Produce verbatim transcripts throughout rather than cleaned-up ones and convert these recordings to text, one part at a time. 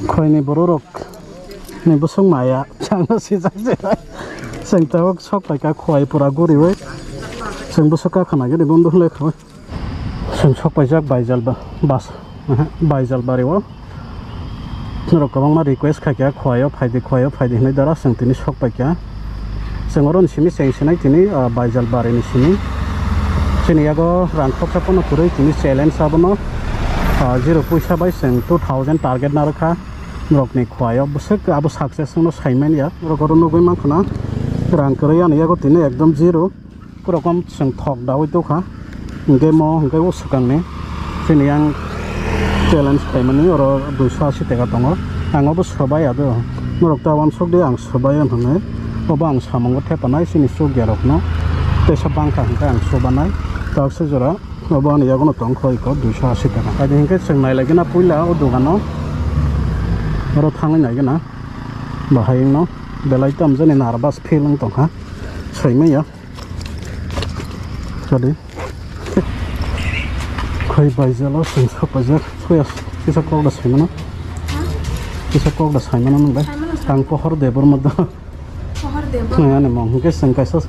Khoini bororok ni bwswk maya changno sijak se. Chwng tabuk sok paikha khwai pura guriwi. Chwng bwswk kakhana gini bondo hwlai khawai. Chwng sok paijak Baijal ba-, bas, aha, Baijal bari o. Norok kwbangma request khaikha, "Khwai o phaidi, khwai o phaidi," hinwi dara chwng tini sok paikha. Chwng oro ni simi cheng sinai tini, ah, Baijal bari ni simi. Chini yago rang khoksa pono kwrwi tini challenge abono, ah, zero puisa bai chwng two thousand target narwkha. Norokni khwai o bwswk abo success wngno saimanya. Norok oro nugwi mankha na rang kwrwi ani yago tini ekdom zero. Korokom chwng thok dawi tokha. Hingke mo hingke o swkangni chini yang challenge khaimani oro duiso asi taka tongo. Ang obo swbai ya do. Norok ta wansuk di ang swbai ya hwnwi. Obo ang samungo thepanai chini chukya rokno. Teisa bangkha hingke ang swbanai. Taksa jora obo ani yagono tongkha iko duiso asi taka. Adi hingke chwng nailai gana puila o dogano. Oro thangwi nai gana. Bahai wngno belai tamjani nervous feel wng tongkha. Saimanya. Kadi. Khoi Baijalo chwng sok paijak. Kisa kok da saimano. Kisa kok da saimano nung bai. Saimano, saimano. Ang Pohor Debor ma do. Pohor Debor. Khna ani mong hingke chwng kaisa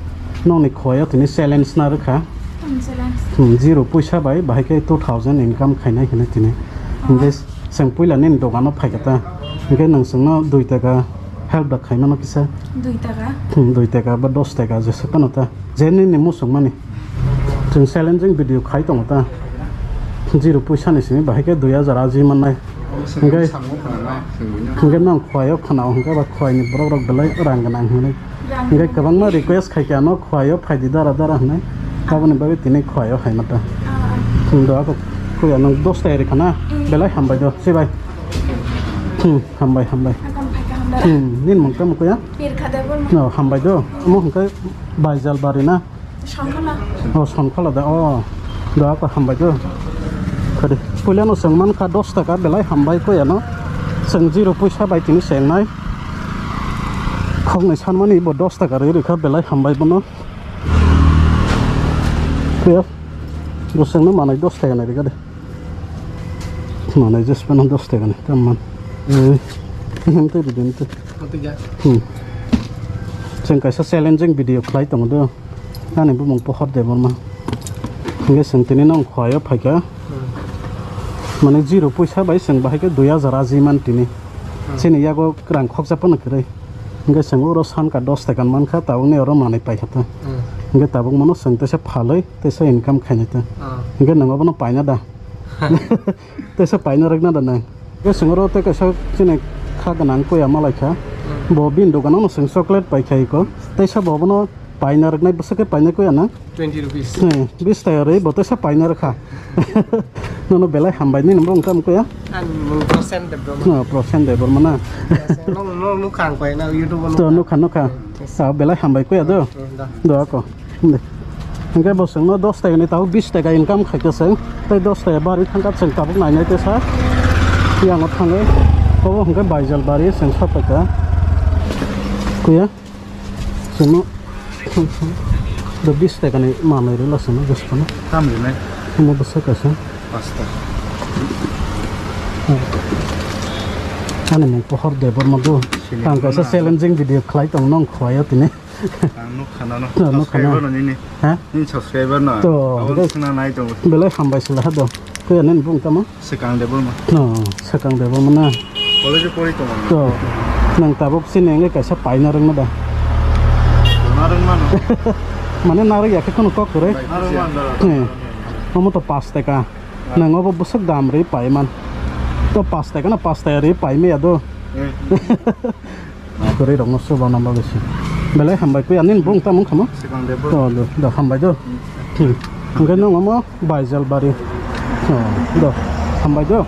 nongni khwai o tini challenge na rwkha. Hmm, challenge. Hmm, zero puisa bai bahai khe two thousand income khainai hinwi tini. Oh. Hingke chwng puila nini dogano phaikha ta. Hingke nwng chwngno dui taka help da khaimano kisa. Dui taka? Hmm, dui taka ba dos taka jesa phano ta. Je nini muchungmani. Chwng challenging video khai tongo ta. Zero puisa ni simi bahai khe dui hajar aji mannai. Hingke, hingke nang khwai o khna o hingke ba khwai ni borok rok belai rang gwnang hinwi. Hingke kwbangma request khai khe ano khwai o phaidi dara dara hinwi. Aboni bagwi tini khwai o hai mata. Chwng do ako khwai o nang dos taka rikha na. Belai hambai do, sibai. Hmm, hambai, hambai. Hmm, nini mung tamo kuya? Pirkha Debbarma. No, hambai do. Omo hingke Baijal bari na? Sonkhola. Oh, Sonkhola da. Oh, da ako hambai do. Kadi, puila no chwng mankha dos taka belai hambai kuya no. Chwng zero puisa bai tini chengnai. Khoknwi sanmani bo dos taka rwi rikha belai hambai bono. Kuya, bo chwngno manai dos taka nai rikha de. Manai jesphano dos taka ni, tamman. Eh, hem tei ridi, hem tei. Hati ja. Hmm. Chwng kaisa challenging video khlai tongo do. Ani bumung Pohor Debbarma. Hingke chwng tini nong khwai o phaikha. Hmm. Mane zero puisa bai chwng bahai khe dui hajar aji man tini. Hmm. Chini yago rang khoksa phano kwrwi. Hingke chwng oro sanka dos taka mankha, tabukni oro manai paikha ta. Hmm. Hingke tabuk mano chwng teisa phalwi, teisa income khainai ta. Ah. Hingke nwng obono paina da? Teisa paina rwkna da nang. Hingke chwng oro tei kaisa chini kha gwnang kuya malai kha. Hmm. Bo bini dogano no chwng chocolate pai khai ko. Teisa bo bono paina rwknai bwswk khe paina kuya na? Twenty rupees. Hmm, bis taka rwi bo teisa paina rwkha. Nono belai hambai nini bo wngkha kuya? Ang mung Prosen Debbarma. No, Prosen Debbarma na. Nong, nong nukha ang kuya na YouTube o. To nukha, nukha. Yes. Ah, belai hambai kuya do. Hmm, da. Do ako. Hingke bo chwngno dos taka ni tabuk bis taka income khaikha chwng. Tei dos taka bari thangkha chwng tabuk nainai tesa. Yango thangwi. Obo hingke Baijal bari chwng sapaikha. Kuya? Chwngno do bis taka ni manwi rwla chwngno bwskano. Tam rinai. Himo bwswk kaisa. Pasta. Ani mung Pohor Debbarma do. Sini ang kaisa Pohor. Challenging video khlai tong nong khwai o tini. Ang nukha nano. No, nukha na. Subscriber no nini. Ha? Nini subscriber no. To, abo hingke sina nai tongo. Belai hambai sila ha do. Kuya nini bung tamo? Swkang Debbarma. No, Swkang Debbarma na. College o pori tongo. To, nang tabuk sini wngwi kaisa paina rwngma da? Paina rwngma no. Mane narwk ya khe kheno kok kwrwi. Narwkma no. Hmm. Omo to pas taka. Nang obo bwswk dam rwi paiman. To pas taka na pas taka rwi paimaya do. Hmm. Kwrwi rokno chuba nang bagwi se. Belai hambai kuya nini bung tamo wngkha mo? Swkang Debbarma. Oh, do, do, hambai do. Hmm. Hingke nung omo Baijal bari. Oh, do, hambai do.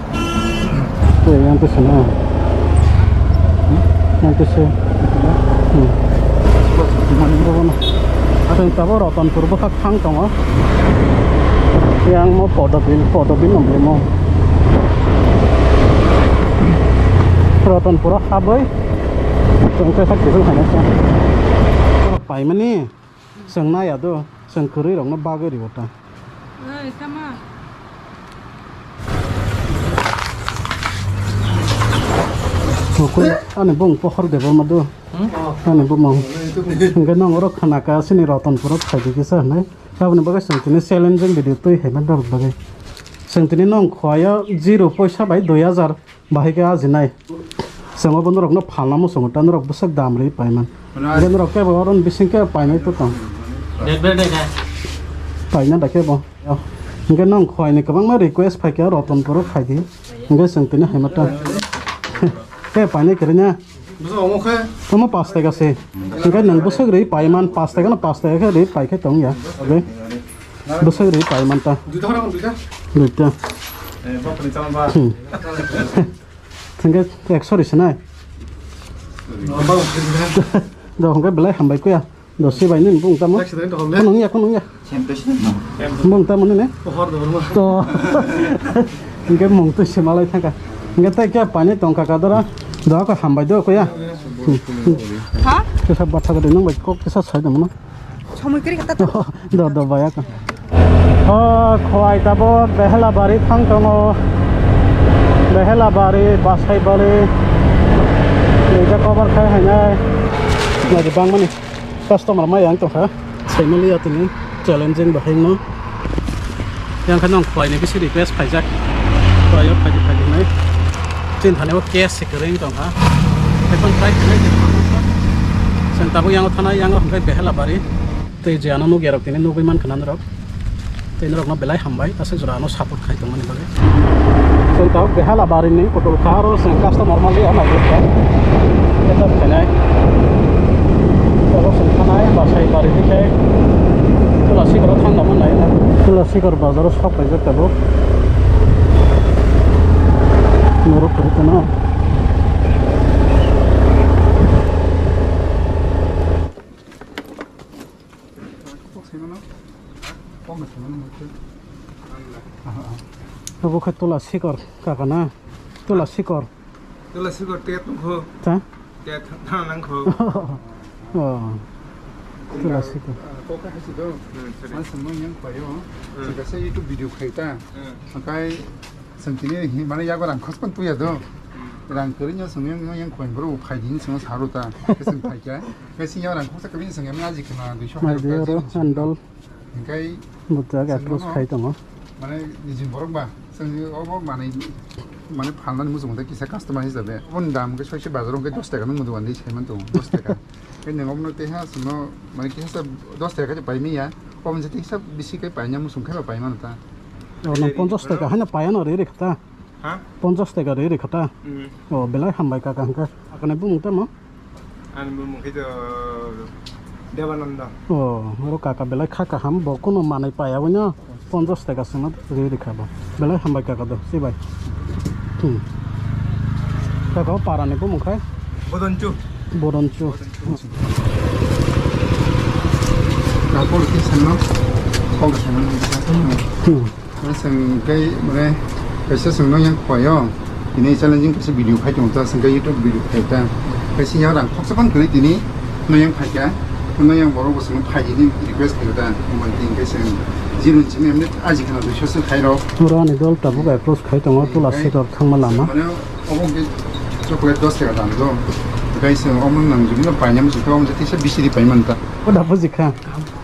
Tei yang tese na. Yang tese. Hmm. Obo no. Atang tabo Ratanpur bwkhak thang tongo. Yang mo Podobil, Podobil nang mo. Ratanpur o habwi. Chwng khe sak kiphil khaina se. Paimani chwng naiya do, chwng kwrwi rokno bagwi rwo ta. Oi, tama. Ani bung Pohor Debbarma do. Hmm? Ani bumung. Hwnkhe nong oro khana ka sini Ratanpuro phaidi kisa hinwi. Aboni bagwi chwng tini challenging video twi hai man rok bagwi. Chwng tini nong khoyo zero poisa bai dui hajar bahai khe ajinai. Chwng obo norokno phalna muchungo ta norok bwswk dam rwi paiman. Hwnkhe norok kebo oron bising khe painai to tong. Paina da kebo. Hwnkhe nong khoini kwbangma request phaikha Ratanpuro phaidi. Hwnkhe chwng tini hai ma ta. Khe painai kwrwi na. Bwswk omo khe? Omo pash taka se. Hwnkhe nwng bwswk rwi paiman, pash taka no pash taka khe rwi paikhe tong ya. Oke. Bwswk rwi paiman ta. Duita hora duita. Duita. Eh, bapani chama ba. Hmm. Hwnkhe ekso rwi sinai. Bapani. Do hwnkhe belai hambai kuya. Do sibai nini bung tamo. Accident hole. Kunung ya, kunung ya. Bung tamo nini. Pohor Debbarma. To. Hwnkhe mung twi se malai thangkha. Hwnkhe tei khe painai tongkha kadora. Do ko hambai do ko ya. Ha? Kisa batha gadi nang bai kok kisa sai damo na. Somoi kiri kata. Do, do, baya ka. O, khwlai tabuk Behelabari thang tongo. Behelabari, Basaibari. Nijak cover khai hainai. Nadi bangmani. Customer mai yang tongkha, saimaliya tini challenging bahai no. Yang khe nong khwlai ni bisi request khaijak, khwlai o phaidi phaidi nai. Chin thani o cash se kwrwi tongkha. Ekhon try khlai di. Chwng tabuk yang o thana yang o hwnkhe Behelabari. Tei je ano nukya rok tini nugwi mankha na norok. Tei norokno belai hambai, aswk jora ano support khai tongmani bagwi. Chwng tabuk Behelabari ni kotor kha, aro chwng customer manliya naigwi kha. Khe tabuk khainai. Tabuk chwng thanai Basaibari ni khe Tulasikor o thang nangma nai na. Tulasikor bazar o sok paijak tabuk. Norok kwrwi kheno. Abo khe Tulasikor kaka na? Tulasikor. Tulasikor tet nungkho. Ta? Tet thang nangkho. Oh. Tulasikor. Kokha hasi do. Hmm, sorry. Ang sengmo yang payo. Hmm. Sengkasa YouTube video khai ta. Hmm. Angkai sengkini hi mane yago rang khospan tuya do. Hmm. Rang kering yo sengmo yang yang koin bro khai din sengmo saru ta. Keseng khai kya. Keseng yang rang khosa kebin sengmo aji kena duisho. Mai de ro handle. Hingkai bwtwk approach khai tongo. Mane niji borok ba, chwng obo manwi, mane phalnani muchungo tei kisa customer hisabe. Oboni dam khe soise bazaro hwnkhe dos taka nung mudu wandi saiman tongo, dos taka. Khe nwng obono tei ha chwngno mane kisa dos taka khe paimanya, obo se tei kisa bisi khe paina muchung khe ba paimano ta. O, nwng ponchas taka haino paiano ri ri kha ta? Ha? Ponchas taka ri ri kha ta? Hmm. O, belai hambai kaka hwnkhe. Akani bumung tamo? Ani bumung khe to Debananda. O, oro kaka belai kha kaham, bo kuno manwi paya wino ponchas taka swngo ri rikha bo. Belai hambai kaka do, chibai. Hmm. Kaka o parani bumung khai? Bodonchu. Bodonchu. Kapor khe sanno, kok sanno. Hmm. Chwng tei mane kaisa chwngno yang khwlaio. Tini challenging kaisa video khai tongo ta, chwng khe YouTube video khai ta. Kaisa yang rang khoksa phano kwrwi tini no yang phaikha. No yang borok bo chwngno phai hini request khaio ta. Omo tini kaisa zero chini emne aji khana dui sosi khai rok. Pura ni dol tabuk approach khai tongo, tula sitor thangma lama. Mane obo khe chocolate dos taka dam do. Kaisa omo nang juni no painani sitho omo tisa bisiri paiman ta. Oda bujikha.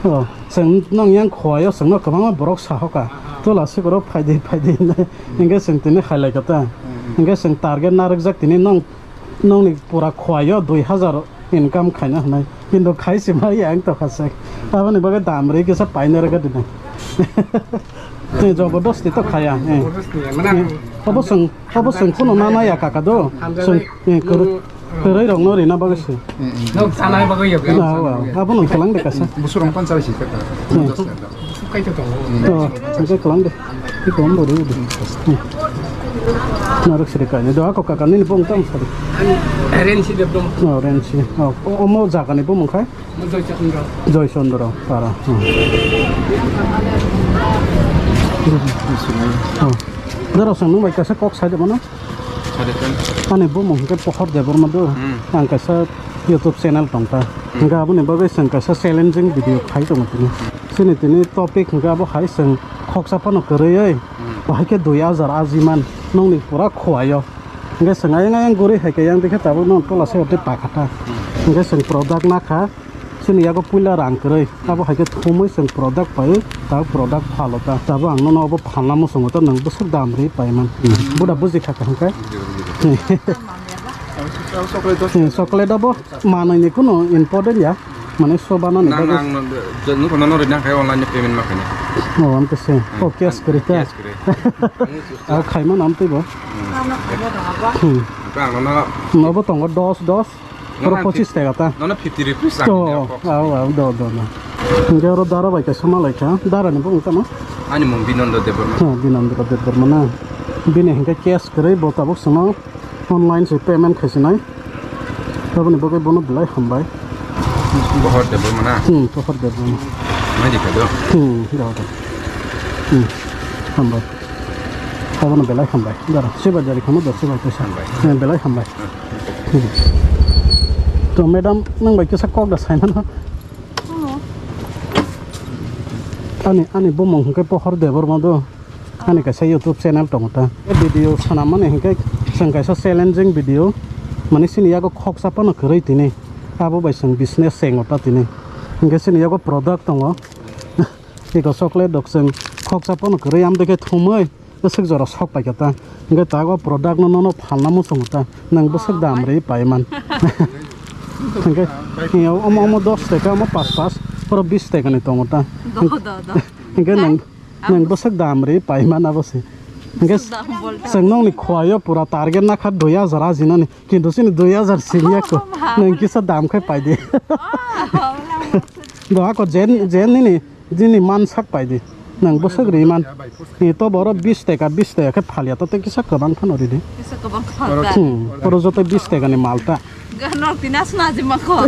Oh. Chwng nong yang khwlaio, chwngno kwbangma borok sahoka, "Tula sikorok phaidi, phaidi," hinwi. Hinkhe chwng tini khailai kha ta. Hinkhe chwng target narwkjak tini nong, nongni pura khwlaio dui hajar income khaina hwnwi. Kintu khai sima yang tokha se. Aboni bagwi dam rwi kisa paina rwkha tini. Tini jobodosti to khaya. Obo chwng Obo chwng kheno nana ya kaka do. Chwng, eh, kwrwi, kwrwi rokno rina bagwi se. Nok chanai bagwi ya. Ah, ah, abo nang kelang de kasa. Busurong panchal si kaka. Hmm. Sukai to tongo. Oh, hingke kelang de. Iko ombo ri de. Hmm. Naruk siri kai. Do ako kaka nini bong tam sari. Rensi Debdom. Oh, Rensi. Oh, o-, omo jaga ni bumung khai? Joy Chandra. Joy Chandra, para. Hmm. Oh. Doro sang nung bai kaisa kok sai de mano? Ani bumung hingke Pohor Debbarma do. Hmm. Ang kaisa YouTube channel tongkha. Hmm. Hingke aboni bagwi chwng kaisa challenging video khai tongo tini. Chini tini topic hingke abo hai chwng khoksa phano kwrwi oi. Hmm. Bahai khe dui hajar ajiman nongni pura khwlaio. Hingke chwng ayang ayang guri hai khe yang dikhe tabuk no tola se hwtwi pakha ta. Hingke chwng product nakha. Chini yago puila rang kwrwi. Abo hai khe thumwi chwng product paiwi, ta product phalo ta. Tabuk ang nono obo phalna muchungo ta, nwng bwswk dam rwi paiman. Buda buji kha kaham khe. Chocolate abo manwi ni kunu important ya. Mane so banani bagwi. Nang, ang no, je, nuko nono rina khai online ni payment ma khaini. Oh, amte se. Oh, cash kwrwi ta. Cash kwrwi. Ah, khaima nam twi bo. Hmm. Ang nono. Nobo tongo dos dos. Oro pochis taka ta. Nono fifty rupees. To, ang. Au, au, do, do, do. Hingke oro dara bai kaisa malai kha. Dara ni bo wngkha no? Ani mung Binondra Debbarma. Ha, Binondra Debbarma na. Bini hingke cash kwrwi bo tabuk sono. Online se payment khaisinai. Aboni bagwi bono belai hambai. Pohor Debbarma na? Hmm, Pohor Debbarma. Mai di kha do? Hmm, do, do. Hmm, hambai. Abono belai hambai. Dara, sibai jari khamo do, sibai kaisa. Hambai. Hmm, belai hambai. Hmm. To, madam, nang bai kisa kok da saimano. Ani, ani bumung hwnkhe Pohor Debbarma do. Ani kaisa YouTube channel tongo ta. Video sanammani hwnkhe chwng kaisa challenging video. Mani chini yago khoksa phano kwrwi tini. Abo bai chwng business chengo ta tini. Hwnkhe chini yago product tongo. Eko chocolate rok chwng khoksa phano kwrwi amtwi khe thumwi. Bwswk jora sok paikha ta. Hwnkhe ta o product no nono phalna muchungo ta. Nwng bwswk dam rwi paiman. Hwnkhe omo, omo dos taka, omo pas pas, oro bis taka ni tongo ta. Do, do, do. Hwnkhe nwng, nwng bwswk dam rwi paiman abo se. Hwnkhe chwng nokni khoyo pura target nakha dui hajar ajinani. Kintu chini dui hajar simi ya ko. Nwng kisa dam khai paidi. Do ako jen, jen nini. Jini man sak pai di. Nang bwswk ri man. Ni to boro bis taka, bis taka khe phalia to tei kisa kwbang phano ri di. Kisa kwbang kha. Hmm, oro joto bis taka ni mal ta. Ganok tinas na jima kho.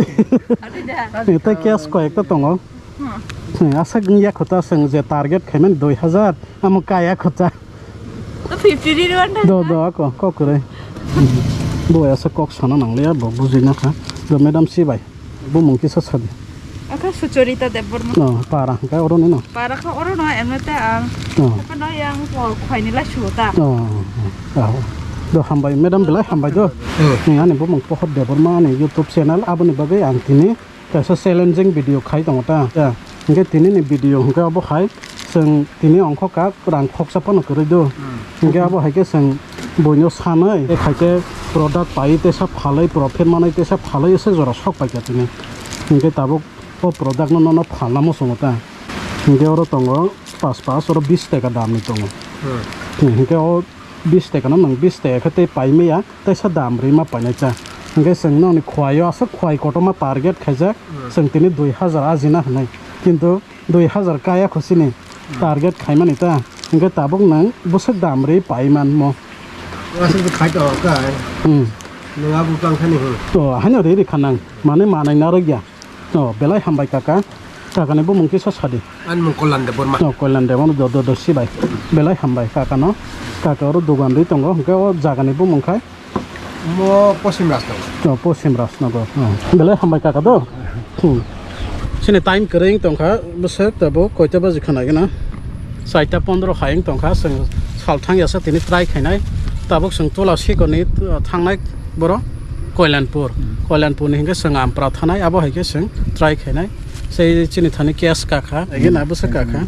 Adi da. Ni tei cash koi ekta tongo. Hmm. Hmm, aswk wng ya kho ta chwng je target khaimani dui hajar, amo kaya kho ta. To fifty ri ri wan. Do, do, ako, kok kwrwi. Bo aswk kok sana nang liya, bo buji na kha. Do madam si bai. Bumung kisa sadi. Aka Sucharita Debbarma. Oh, para hwnkhe oro ni no? Para kha oro no, emne te ang. Oh. Aka no yang po khwai ni la shu ta. Oh, oh, oh. Do hambai, madam belai hambai do. Oh. Ni ani bumung Pohor Debbarma ni YouTube channel, aboni bagwi ang tini kaisa challenging video khai tongo ta. Ya, hwnkhe tini ni video hwnkhe abo hai. Chwng tini ongkho kak rang khoksa phano kwrwi do. Hmm. Hwnkhe abo hai khe chwng buino sanwi, tei khaikhe product paiwi teisa phalwi, profit manwi teisa phalwi, aswk jora sok paikha tini. Hwnkhe tabuk o product no nono phalna muchungo ta. Hwnkhe oro tongo pas pas, oro bis taka dam ni tongo. Hmm. Hwnkhe o bis taka no nwng bis taka khe tei pai maya, teisa dam rwi ma painai cha. Hwnkhe chwng nokni khwai o aswk khwai kotorma target khaijak, hmm, chwng tini dui hajar ajina hwnwi. Kintu dui hajar kaya kho chini, hmm, target khaimani ta. Hwnkhe tabuk nwng bwswk dam rwi pai manmo. Aswk khai to ka. Hmm. Nwng abo tang thani ho. To, haino ri ri kha nang. Mane manai narwk ya. Oh, belai hambai kaka. Kakani bumung kisa sadi. Ani mung Kolyan Debbarma. Oh, Kolyan Debbarma, do, do, do, sibai. Belai hambai kakano. Kaka oro dogan ri tongo, hwnkhe o jagani bumung khai. Mo Posim Rajnagar. Oh, Posim Rajnagar. Oh. Belai hambai kaka do. Hmm. Chini time kwrwi tongkha, bwswk tabuk koita baji khana gana. Saita pondro hai wng tongkha, chwng sal thang yasa tini try khainai. Tabuk chwng tola sikoni, uh, thangnai borok Koilanpur. Hmm. Koilanpur ni hwnkhe chwng Ampra thanai, abo hai khe chwng try khainai. Sei chini thani cash kakha, again abo se kakha.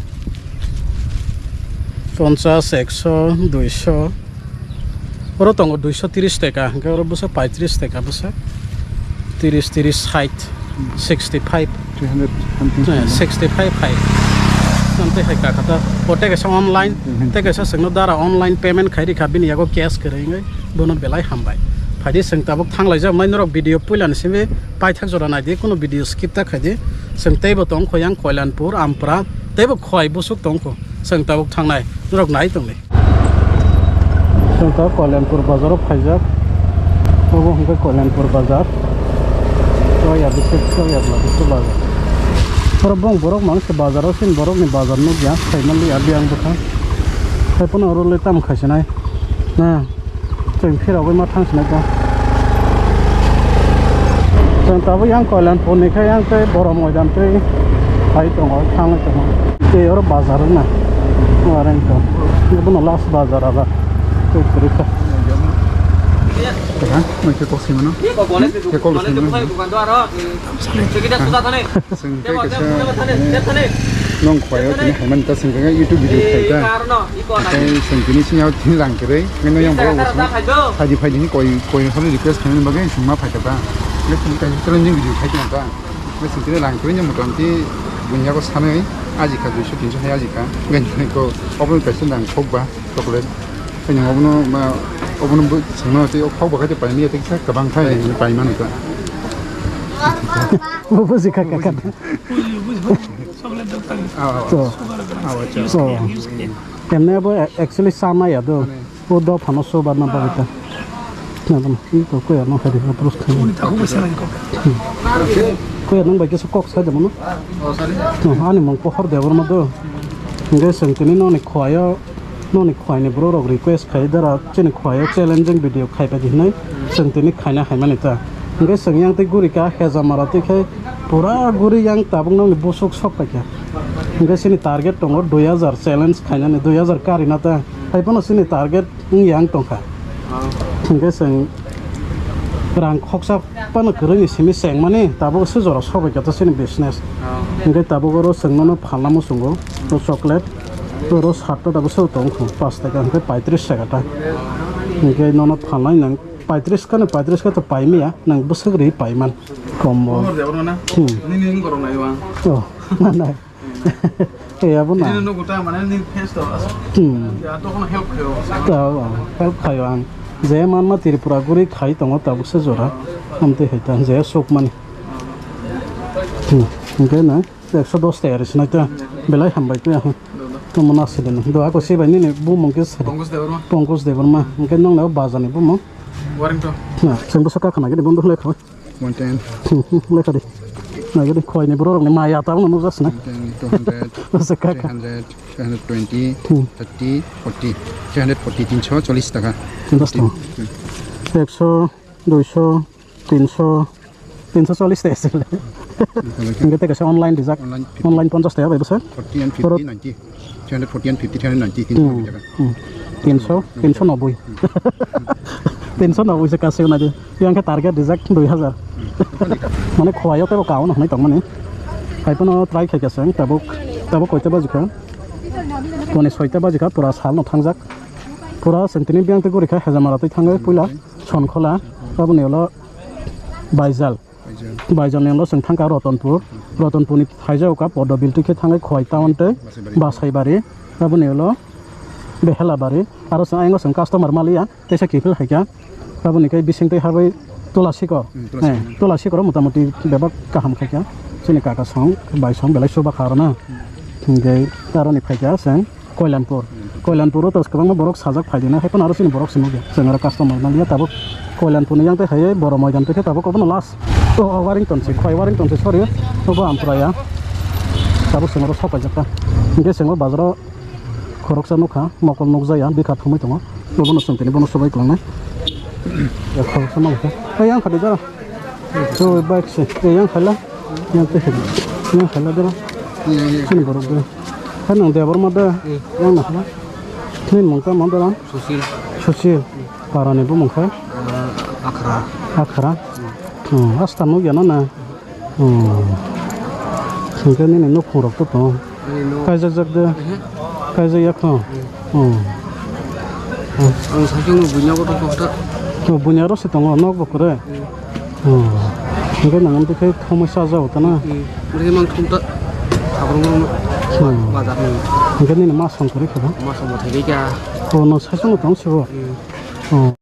Ponchas, ekso, duiso. Oro tongo duiso tiris taka, hwnkhe oro bwsa paitris taka bwsa. Tiris, tiris, sait, sixty five. Three hundred something. Eh, sixty five hai. Tei hai kakha ta. O tei kaisa online, tei kaisa chwngno dara online payment khai rikha, bini yago cash kwrwi wngwi bono belai hambai. Phaidi chwng tabuk thanglaijak nai norok video puilani simi paithak jora naidi, kuno video skip ta khaidi. Chwng teibo tongkho yang Koilanpur, Ampra, teibo khwai busuk tongkho. Chwng tabuk thangnai, norok nai tongdi. Chwng ta Koilanpur bazar o phaijak. Obo hwnkhe Koilanpur bazar. Choya bisit, choya bla bisit bazar. Oro bong borok mang se bazar o sin borok ni bazar nukya, saimanli abi ang bwkha. Tei pono oro le tam khaisinai. Na. Chwng phirogwi ma thang sinai ta. Chwng tabuk yang Koilanpur ni khe yang tei Borom Moidan tei hai tongo, thangwi tongo. Tei oro bazar wngna. Oro wngkha. Bono last bazar aba. Tei kwrwi kha. Tara, moi khe kok sai mano. Khe kok sai mano. Chwng khe kaisa, eh, nong khwlai o tini hai mani ta chwng khe YouTube video khai ta. Tei chwng tini sini o tini rang kwrwi. Ngai no yang borok bo song. Phaidi phaidi ni koi, koi no request khaimani bagwi chwng ma phai ta ba. Ngai tini kaisa challenging video khai ta ba. Ngai chwng tini rang kwrwi ni motamoti buini yago sanwi ajikha duiso tinso hai ajikha. Ngai tini ko obo kaisa nang khok ba. Chocolate. Khaino obono ma, obono bo chwngno tei o khok bo khaite paimani tei kisa kwbang khai hinwi paimani ta. Bo buji kha kha kha. Chocolate dok tang. Ah, ah, so, ah, acha. So, emne bo actually sama ya do. Mane. O do phano so ba na ba ta. Na ba, i ko ko ya no hari na pros kha. Uni ta ko sa ko. Ko ya nang bai kisa kok sa de mo no. Oh, sorry. No, ani mung pohor de bor ma do. Nge seng tini no ni khwaya. Noni khwlaini borok rok request khai dara chini khwlaio challenging video khai phaidi hinwi chwng tini khaina haimani ta. Hwnkhe chwng yang tei guri ka hejamara twi khai pura guri yang tabuk nokni busuk sok paikha. Hwnkhe chini target tongo dui hajar challenge khainani, dui hajar karina ta. Haiphano chini target wng yang tongkha. Hwnkhe chwng rang khoksa phano kwrwini simi chengmani tabuk se jora sok paikha ta chini business. Hwnkhe tabuk oro chwng nono phalna muchungo o chocolate. Oro satta da bwswk tong kho, pash taka hwnkhe paitris taka ta. Hwnkhe nono phalnai nang paitris kano, paitris ka to paimaya, nang bwswk ri paiman. Kombo. Komor de oro na? Hmm. Nini wng gorok nai wang. Oh, manai. Ei abo na. Nini nugo ta mane nini face to. Hmm. Ya to kono help khayo. Ta, oh, help khayo ang. Je manma Tripura guri khai tongo tabukse jora. Amtwi hai ta, je sok mani. Hmm. Hwnkhe na. Ekso dos taka ri sinai ta. Belai hambai khe, aha. Tamo na sile no. Do ako se bai nini bumung khe sari. Pankaj Debbarma. Pankaj Debbarma. Hwnkhe nong na bazar ni bumung. Warrington. Na, chwng bwsa ka khana gini bondo le kho. One ten. Le kho di. Na gini khoi ni borok ni maya ta no nujak sina. One ten, two hundred, bwsa ka kha. Three hundred, three hundred twenty, hmm, thirty, forty. Three hundred forty, tinso chollis taka. Tinso. Hmm. Ekso, duiso, tinso, tinso chollis taka sile. Hwnkhe tei kaisa online rijak. Online fifty. Online ponchas taka bai bwswk. Forty and fifty, ninety. Three hundred forty and fifty, three hundred ninety, tinso. Hmm, taka. Hmm. Tinso, tinso noboi. Tinso noboi se kaisa nadi. Yang khe target rijak dui hajar. Hmm. Mane khwlaio tei bo kaon hwnwi tongmani. Haiphano try khaikha se tabuk, tabuk koita bajikha. Pone soita bajikha, pura salno thangjak. Pura sentini biyang tei gurikha hejamara twi thangwi puila. Sonkhola, aboni ulo Baijal. Baijal. Baijalni ulo chwng thangkha Rotonpur. Rotonpurni thaijao kha Podobil twi khe thangwi Khowai town tei Basaibari. Basaibari. Aboni ulo Behelabari. Aro chwng ayang chwng customer maliya, teisa kiphil haikha. Aboni khe bising tei habwi Tulasikor. Hmm, Tulasikor. Eh, Tulasikor motamoti bebak kaham khaikha. Chini kaka song, bai song belai chuba kha arona. Hmm. Hingke aroni phaikha chwng. Koilanpur. Koilanpuro to kwbangma borok sajak phaidina, haiphano aro chini borok simi chwng aro customer manliya tabuk. Koilanpurni yang tei hai Boro Moidan tei khe tabuk obono last. O, o, Warrington se, Khowai Warrington se, sorry. Obo Ampraya. Tabuk chwng aro sok paijak ta. Hingke chwng o bazaro khoroksa nukha, mokol nukjaya, bikha thumui tongo. Obono chwng tini bono swbai kwlangnai. Ya khoroksa nukha. Ei, yang khadi jara. Choi bike se, ei, yang khala. Yang tei khala. Yang khala jara. Chini borok de. Hai nang Debbarma de. Hmm. Yang na khala. Nini mung tamo de lang? Susil. Susil. Parani bumung kha? Ah, Akhra. Akhra. Hmm. Hmm, asta nukya na na. Hmm. Hingke nini nukhung rok to tong. Ani nok. Kaijak jak de. Ehe. Kaijak ya kho. Hmm. Hmm. Ang sakhe no bunya ko to kota. To bunya ro se tongo nok bo kore. Hmm. Hmm. Hingke nang amtwi khe thumui sa jao ta na. Hmm. Ri mang thum ta. Sabrung rong. Hmm. Bazar ni. Hingke nini ma song kore khe ba? Ma song bo thai kha. Ko no sakhe no tong se bo. Hmm. Hmm.